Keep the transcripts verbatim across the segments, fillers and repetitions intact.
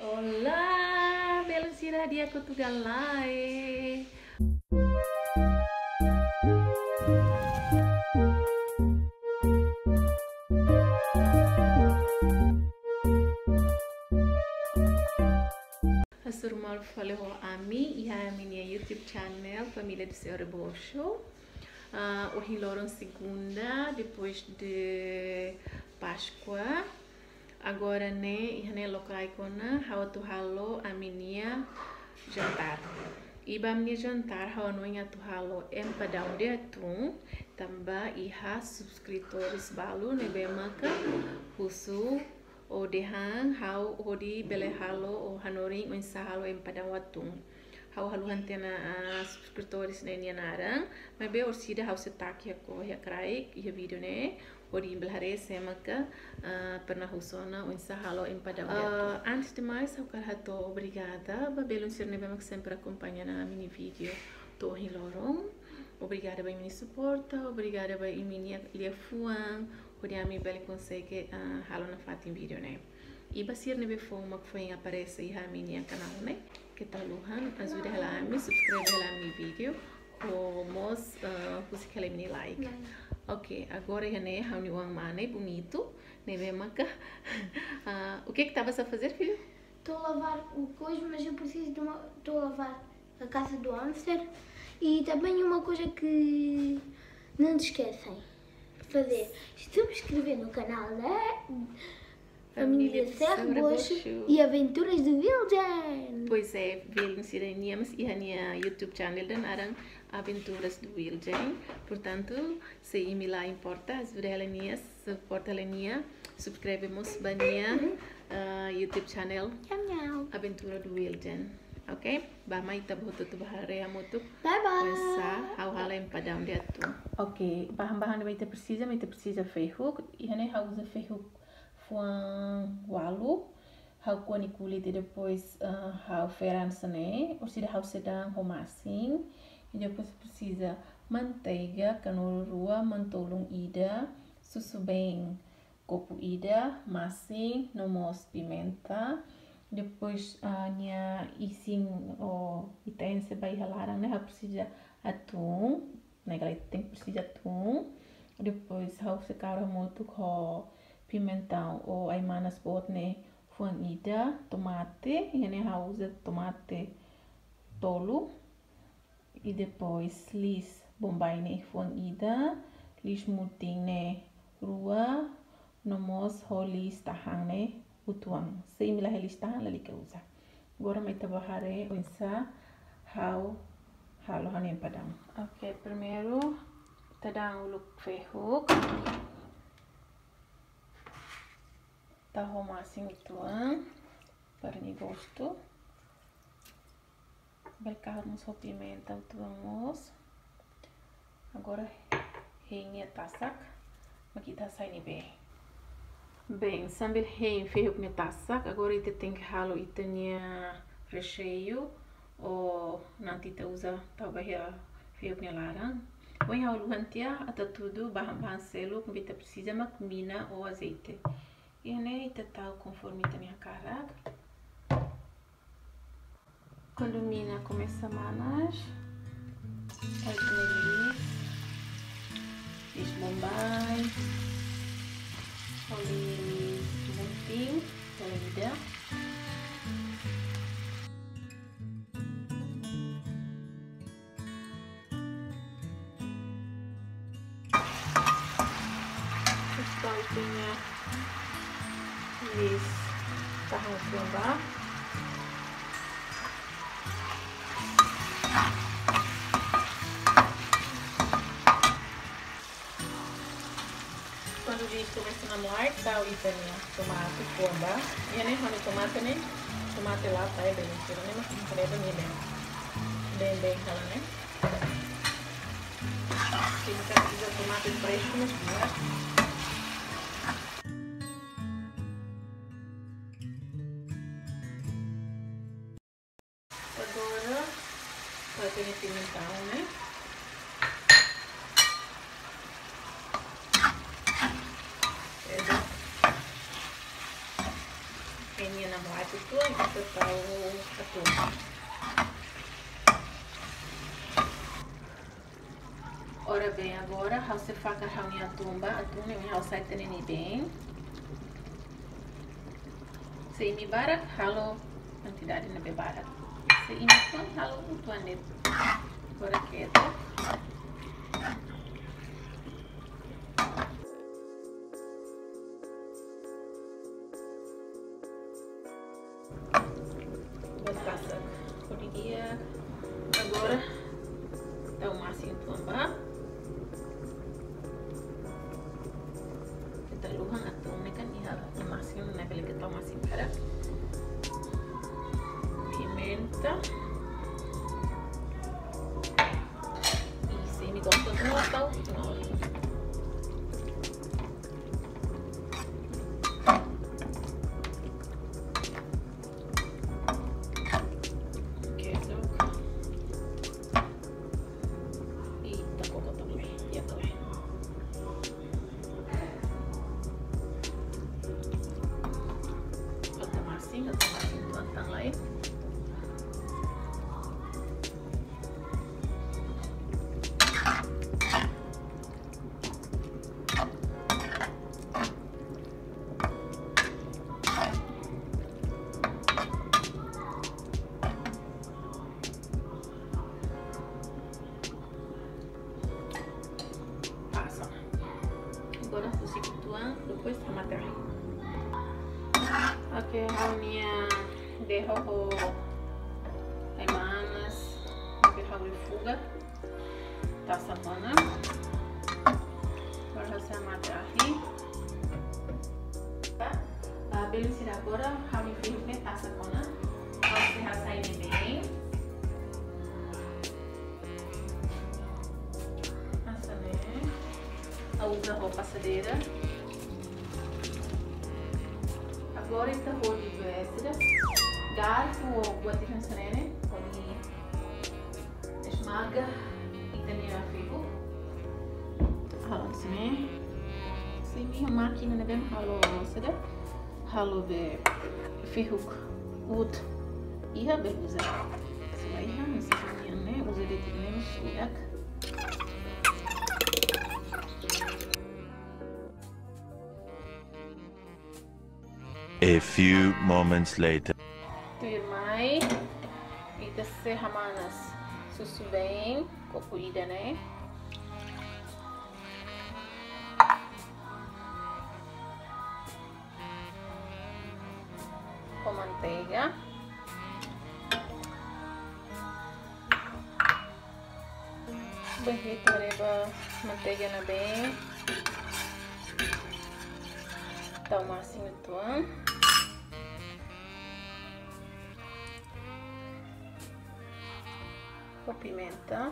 Olá, belun sira, di'ak ka tuga lai? Hasoru malu fali ho ami iha ami-nia YouTube channel Família do Seu Rebocho. Ah, ohin loron segunda, depois de Páscoa. Agora ne'e, iha ne'e lokraik ona, ha'u atu halo ami-nia jantar. I ba ami-nia jantar, ha'u hanoin atu halo empadão de atum, tanba iha subscritores balu ne'ebé maka husu ou dehan ha'u hodi bele halo ou hanorin oinsá halo empadão atum. Ha'u haluha hatene, ah, subscritores ne'e nia naran, maibé orsida ha'u sei tag iha kraik, iha vídeo ne'e, hodi imi bele haree sé maka, ah, pernah husu ona oinsá halo empadão de atum. Ah, antes de mais, ha'u hakarak hato'o obrigada ba belun sira ne'ebé maka sempre akompaña ona ami-nia vídeo to'o ohin loron. Obrigada ba imi-nia suporta, obrigada ba imi-nia liafuan, hodi ami bele konsege, ah, halo nafatin vídeo ne'e. I ba sira ne'ebé foin mak foin aparese iha ami-nia kanál ne'e, keta haluha ajuda hela ami, subscribe hela ami-nia vídeo, ho mós, ah, husik hela imi-nia like. Like. Ok, agora iha ne'e ha'u-nia oan mane bonitu, ne'ebé maka, ah, o que que estavas a fazer, filho? Estou a lavar o coisa, mas eu preciso de uma, estou a lavar a casa do hamster. E também uma coisa que não se esquecem de fazer, subscrever no canal da Família Família do Serra Serra Bocho Bocho. E Aventuras do Wilden. Pois é, belun sira, nia mós iha nia YouTube channel ida naran Aventuras do Wilden. Portantu, se imi la importa, ajuda hela nia, suporta hela nia, subscribe mós ba nia, ah, YouTube channel Miau, miau. Aventura do Wilden. Ok? Ba mai ita bá hotu-hotu bá haree hamutuk. Bye, bye. Oinsá ha'u halo empadão de atum. Ok, bahan-bahan ne'ebé ita presiza, mak ita presiza fehuk. Iha ne'e ha'u uza fehuk fuan ualu. Ha'u ko'a nia kulit i depois, ah, ha'u fera hanesan ne'e. Orsida ha'u sei da'an ho masin. I depois presiza manteiga, kanuru rua, mantolun ida, susubeen kopu ida, masin, no mós pimenta. Depois, ah, nia isin ou ita ense ba iha laran ne'e ha'u presiza atum, ne'e kala ita tenke presiza atum. Depois ha'u sei kahur hamutuk ho pimentaun ou ai-manas boot ne'e fuan ida, tomate, iha ne'e ha'u uza tomate tolu. I depois liis bombay ne'e fuan ida, liis mutin ne'e rua, no mós ho liis tahan ne'e uitoan. Se imi la iha liis tahan, lalika uza. Agora mai ita bá haree oinsá ha'u halo ha'u-nia empadão. Ok, primeiru ita da'an uluk fehuk. Tau ho masin uitoan, para nia gostu. Bele kahur mós ho pimenta uitoan mós. Agora hein nia tasak, mak ita hasai nia been. Bem, sambil hein fehuk nia tasak, agora ita tenke halo ita-nia resheiu, ou nanti ita uza tau ba iha fehuk nia laran. Ohin ha'u haluha tiha atu hatudu bahan-bahan seluk ne'ebé ita presiza, mak mina ou azeite. Iha ne'e ita tau konforme ita-nia hakarak. Kuandu mina komesa manas, ita-nia liis, liis bombay, liis mutin, ita ida. Depois ita-nia liis tahan uitoan bá. Kuandu liis komesa namlaek, tau ita-nia tomate fuan bá. Iha ne'e ha'u-nia tomate ne'e, tomate lata, eh, belun sira, ne'e mak ita haree ba nia been. Been-been hela ne'e. Se imi presiza tomate fresku, mas di'ak. Agora, ita-nia pimentaun, ne'e. Eda. Hein nia namlaek, Uitoan ita tau atún. Ora bem, agora ha'u sei fakar ha'u-nia atún ba, atún ne'e ha'u hasai tiha ona bem. Se imi barak, halo kuantidade ne'ebé barak. Se imi uitoan, halo uitoan de'it. Agora kedas. Buat kasak. Hodi di'ak. Agora, tau masin uitoan ba. Ita luhan atún ne'e kan iha, iha masin, ne'e bele ita tau masin barak. Pimenta. I se imi gosta, ita tau, ita tau. Oke, dok. Ita koko também. Ya, também. Ita masin, ita masin, ita tan lai. Pasa. Agora husik uitoan, depois hamate. Oke, ha'u-nia dehan ho ai-manas, oke, ha'u refoga. Tasa kona. Para hasai mate ahi. Ah, belun sira, agora ha'u-nia fehuk ne'e tasa kona. Ha'u sei hasai ne'e bem. Hasai ne'e. Ha'u uza ho pasadeira. Agora ita hodi bele sida. Garfu ou buat ida hanesan ne'e, hodi esmaga ita-nia fehuk. Halo hanesan ne'e. Se imi iha mákina ne'ebé mak halo saida, halo be fehuk uut iha, bele uza. Se la iha, hanesan ne'e, uza de'it ne'e mós di'ak. A few moments later. Tuirmai, ita sei hamanas susubeen, kopu ida ne'e. Ho manteiga. Bele ita haree ba manteiga ne'e bem. Tau masin uitoan. Ho pimenta.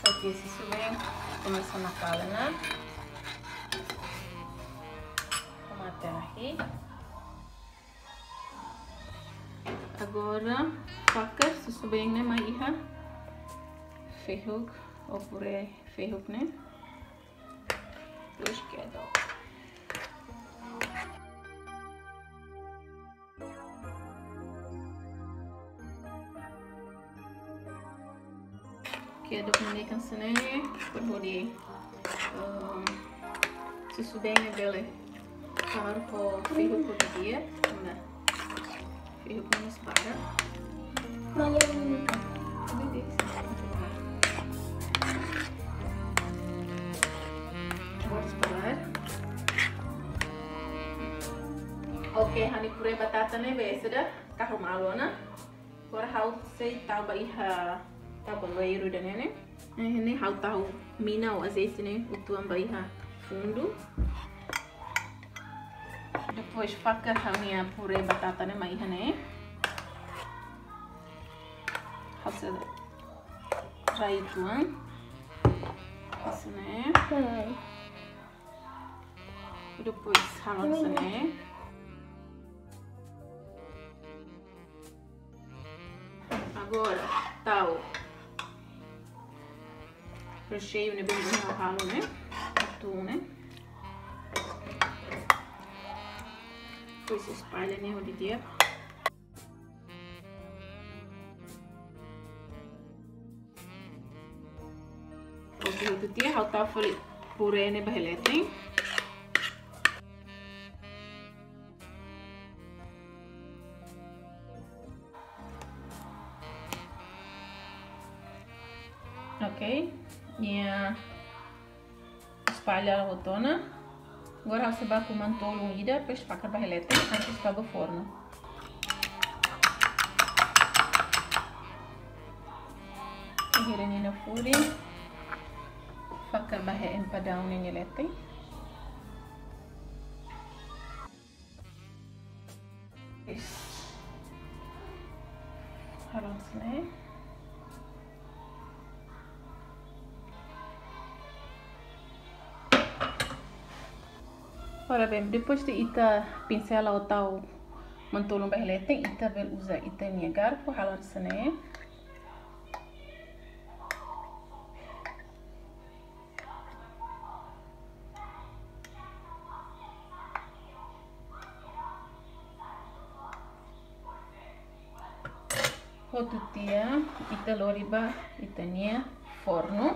Oke, susubeen komesa nakali ona. Tomate ahi. Agora, fakar susubeen ne'e mai iha fehuk, ou puré fehuk ne'e. Depois kedas. Kedas nune'e hanesan ne'e, para hodi, ehm, susubeen ne'e bele kaer ho fehuk hodi di'ak, nah. Fehuk ne'e mós para. Mayan. Bos para. Oke, ha'u-nia puré batata ne'e bele sida, kahur malu ona. Agora ha'u sei tau ba iha tabuleiru ida ne'e. Ne'e, ne'e ha'u tau mina ou azeite ne'e uitoan ba iha fundu. Depois fakar ha'u-nia puré batata ne'e mai iha ne'e. Ha'u sei rai uitoan. Hanesan ne'e. Hmm. Depois halo hanesan ne'e. Agora, tau Resheiu ne'ebé ha'u halo ne'e, atún ne'e. Depois espalla ne'e hodi di'ak. Oke, hotu tiha, ha'u tau fali puré ne'e ba iha leten. Oke, nia espalla hotu ona. Agora ha'u sei baku manu-tolun ida, depois fakar ba iha leten, antes tau ba fornu. Bainhira nia nafurin, fakar ba iha empadão nia leten. Halo hanesan ne'e. Ora bem, depois de ita pinsela ou tau manu-tolun ba iha leten, ita bele uza ita-nia garfu, halo hanesan ne'e. Hotu tiha, ita lori ba ita-nia fornu.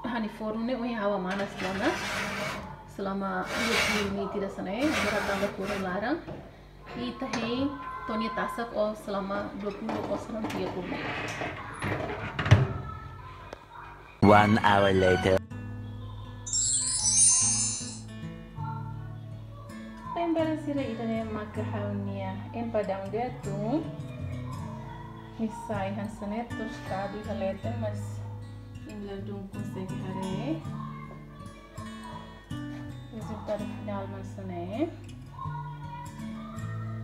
Ha'u-nia fornu ne'e ohin ha'u manas ona selama dua puluh menit ida hanesan ne'e, agora tau ba fornu laran. Ita hein to'o nia tasak selama dua puluh ou tiga puluh menit. One hour later. Bem, belun sira, ida-ne'e maka ha'u-nia empadão de atum. Nia sai hanesan ne'e, tostadu iha leten, mas imi ladún konsege haree. Rezultadu finál mak hanesan ne'e.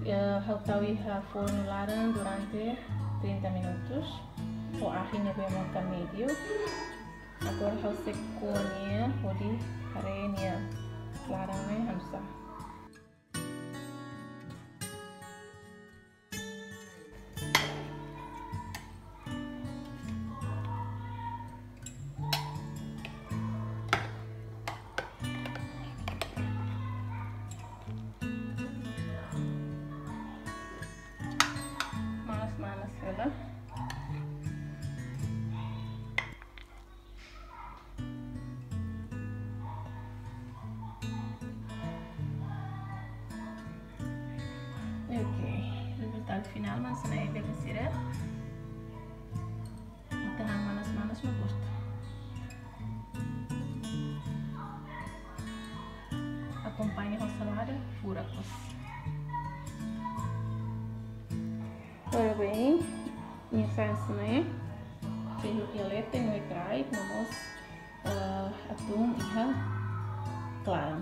Ya, ha'u tau iha fornu laran durante trinta minutos. Ho ahi ne'ebé maka médiu. Agora ha'u sei ko'a nia, hodi haree nia laran ne'e hanesan. Manas-manas hela. Oke, rezultadu finál mak hanesan ne'e, belun sira. Ita han manas-manas mak gostu. Akompaña ho salada, furak loos. Ora bem, nia sai hanesan ne'e. Sei iha leten, no iha kraik, no mós, eh, atum iha klaran.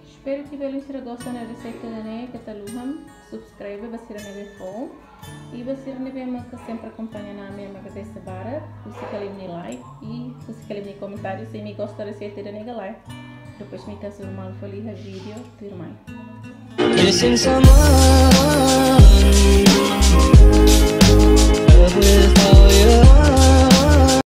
Espera katak belun sira gosta ida-ne'e, keta haluha subscribe ba sira ne'ebé foun. I ba sira ne'ebé maka sempre akompaña ami, ami agradese barak. Husik hela imi-nia like i husik hela imi-nia komentáriu se imi gosta reseita ida-ne'e ka lae. Depois imi sei hasoru malu fali iha vídeo tuirmai. Missing someone.